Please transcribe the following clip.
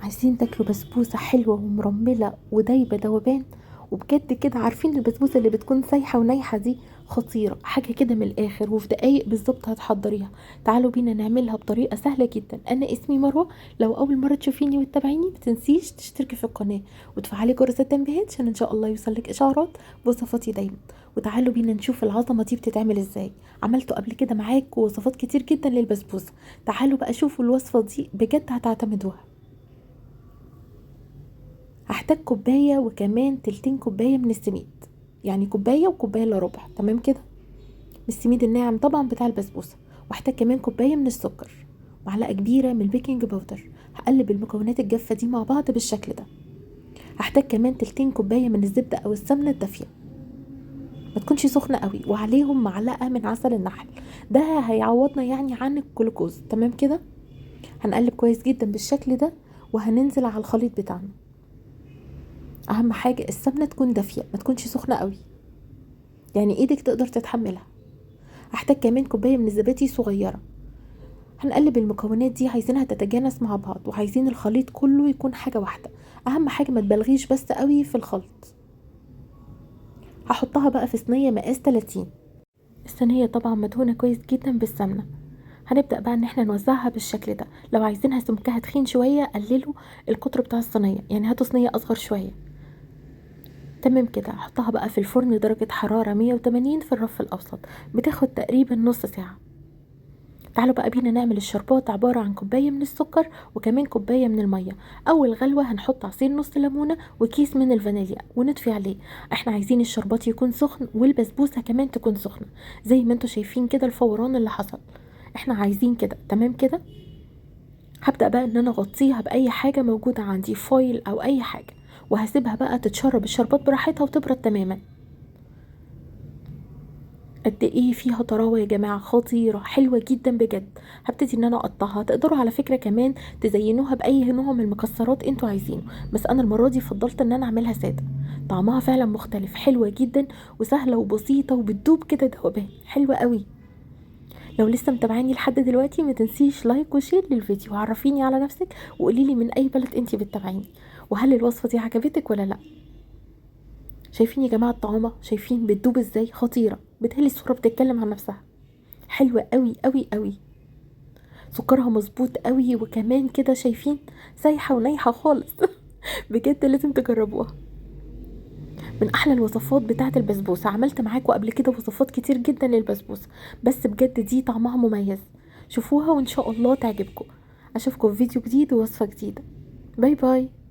عايزين تاكلوا بسبوسة حلوة ومرملة ودايبة دوبان وبجد كده، عارفين البسبوسة اللي بتكون سايحة ونايحة دي خطيرة، حاجة كده من الآخر، وفي دقايق بالظبط هتحضريها. تعالوا بينا نعملها بطريقة سهلة جدا. أنا اسمي مروة، لو أول مرة تشوفيني وتتابعيني متنسيش تشتركي في القناة وتفعلي جرس التنبيهات عشان إن شاء الله يوصلك إشعارات بوصفاتي دايما. وتعالوا بينا نشوف العظمة دي بتتعمل إزاي. عملته قبل كده معاك وصفات كتير جدا للبسبوسة، تعالوا بقى شوفوا الوصفة دي بجد هتعتمدوها. هحتاج كوباية وكمان تلتين كوباية من السميد، يعني كوباية وكوباية الا ربع، تمام كده، من السميد الناعم طبعا بتاع البسبوسة. وهحتاج كمان كوباية من السكر، معلقة كبيرة من ال baking powder. هقلب المكونات الجافة دي مع بعض بالشكل ده. هحتاج كمان تلتين كوباية من الزبدة او السمنة الدافية، ما تكونش سخنة قوي، وعليهم معلقة من عسل النحل، ده هيعوضنا يعني عن الجلوكوز، تمام كده. هنقلب كويس جدا بالشكل ده وهننزل على الخليط بتاعنا. اهم حاجة السمنة تكون دافية، ما تكونش سخنة قوي، يعني ايدك تقدر تتحملها. هحتاج كمان كوباية من الزبادي صغيرة. هنقلب المكونات دي، عايزينها تتجانس مع بعض، وعايزين الخليط كله يكون حاجة واحدة. اهم حاجة ما تبالغيش بس قوي في الخلط. هحطها بقى في صينية مقاس 30. الصينية طبعا مدهونة كويس جدا بالسمنة. هنبدأ بقى ان احنا نوزعها بالشكل ده. لو عايزينها سمكها تخين شوية قللوا القطر بتاع الصينية، يعني هاتوا صينية اصغر شوية، تمام كده. هحطها بقى في الفرن درجة حرارة 180 في الرف الأوسط، بتاخد تقريبا نص ساعة. تعالوا بقى بينا نعمل الشربات. عبارة عن كوباية من السكر وكمان كوباية من المية. أول غلوة هنحط عصير نص ليمونة وكيس من الفانيليا ونطفي عليه. احنا عايزين الشربات يكون سخن والبسبوسة كمان تكون سخنة، زي ما انتوا شايفين كده الفوران اللي حصل، احنا عايزين كده، تمام كده. هبدأ بقى ان انا اغطيها بأي حاجة موجودة عندي، فويل او اي حاجة، وهسيبها بقى تتشرب الشربات براحتها وتبرد تماما. قد ايه فيها طراوه يا جماعة، خطيرة حلوة جدا بجد. هبتدي ان انا اقطعها. تقدروا على فكرة كمان تزينوها باي نوع من المكسرات انتوا عايزينه، بس انا المرة دي فضلت ان انا اعملها ساده. طعمها فعلا مختلف، حلوة جدا وسهلة وبسيطة وبتدوب كده دوبان، حلوة قوي. لو لسه متابعاني لحد دلوقتي ما تنسيش like و share للفيديو، وعرفيني على نفسك وقولي لي من اي بلد انتي بتتابعيني، وهل الوصفة دي عجبتك ولا لا. شايفين يا جماعة الطعامه، شايفين بتدوب ازاي، خطيرة، بتهلي الصورة بتتكلم عن نفسها، حلوة قوي قوي قوي، سكرها مظبوط قوي، وكمان كده شايفين سايحه ونايحه خالص. بجد لازم تجربوها، من احلى الوصفات بتاعه البسبوسه. عملت معاكم قبل كده وصفات كتير جدا للبسبوسه، بس بجد دي طعمها مميز. شوفوها وان شاء الله تعجبكم. اشوفكم في فيديو جديد ووصفه جديدة. bye bye.